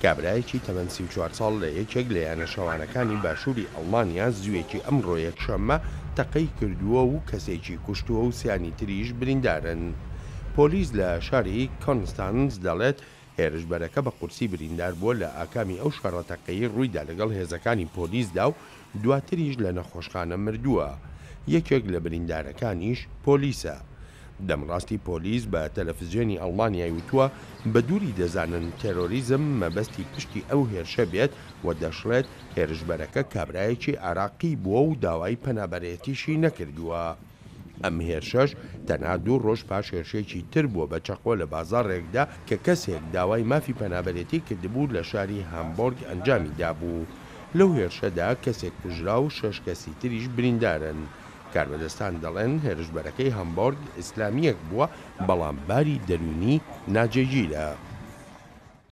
کابرایەکی تەمەن 34 ساڵ لە یەکێک لە یانە شەوانەکانی باشووری ئەڵمانیا زوویەکی ئەمڕۆ یەکشەممە تەقەی کردووە و کەسێکی کوشتووە و سیانی تریش بریندارن. پۆلیس لە شاری کۆنستانز دەڵێت هێرشبەرەکە بە قورسی بریندار بووە لە ئاکامی ئەو شەڕە تەقەیەی ڕوویدا لەگەڵ هێزەکانی پۆلیسدا و دواتریش لە نەخۆشخانە مردووە. یەکێک لە بریندارەکانیش پۆلیسە. دەمڕاستی پۆلیس بە تەلەفزیۆنی ئەڵمانیای وتووە بە دووری دەزانن تێرۆریزم مەبەستی پشتی ئەو هێرشە بێت و دەشڵێت هێرشبەرەکە کابرایەکی عێراقی بووە و داوای پەنابەرێتیشی نەکردووە. ئەم هێرشەش تەنها دوو ڕۆژ پاش هێرشێکی تر بووە بە چەقۆ لە بازاڕێکدا کە کەسێک داوای مافی پەنابەرێتی کردبوو لە شاری هامبۆرگ ئەنجامی دابوو. لەو هێرشەدا کەسێک کوژرا و شەش کەسی تریش بریندارن. کاربەدەستان دەڵێن هێرشبەرەکەی هامبۆرگ ئیسلامییەک بووە، بەڵام باری دەروونی ناجێگیرە.